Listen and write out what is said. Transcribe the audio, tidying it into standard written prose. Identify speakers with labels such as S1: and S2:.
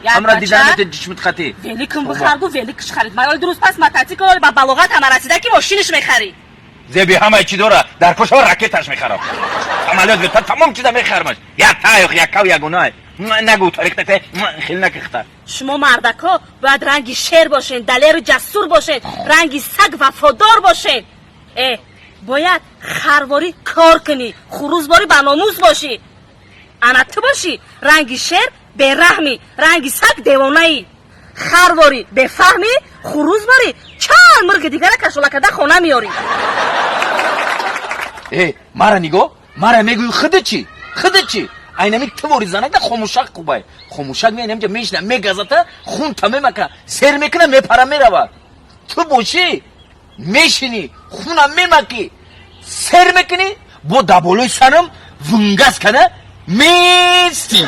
S1: Як
S2: Ҳамра
S1: бача?
S2: Дидан мете ҷишмит хати.
S1: Великм бихар гу, великш харид. Ман оли дуруст пас мотоцикл, оли ба балоғат ҳама расида, ки мошиниш мехарӣ.
S2: Зеби ҳамаи чӣ дора, дар кошава ракеташ мехарам, самолёт вета, тамом чиза мехармаш. Як тайх, яккав, ягонай нагу, тарихтате хел накихта.
S1: Шумо мардако бояд ранги шер бошен, далеру ҷасур бошен, ранги саг вафодор бошен. Бояд харворӣ кор кунӣ, хурӯзворӣ ба номус бошӣ. Ана ту бошӣ, ранги шер бераҳмӣ, ранги саг девонаӣ, харворӣ бефаҳмӣ, хурӯзворӣ чанд мурги дигара кашола карда хона меёрӣ.
S2: Э, мара нигоҳ, мара мегӯи, хида чӣ, хида чӣ? Айнами тивори занакда хомӯшак хубай. Хомӯшак меинамҷа мешина, мегазата, хунта мемака, сер мекуна, мепара, мерава. Ту бошӣ, мешинӣ, хуна мемакӣ, сер мекунӣ, бо даболои сарам вунгаз кана мести.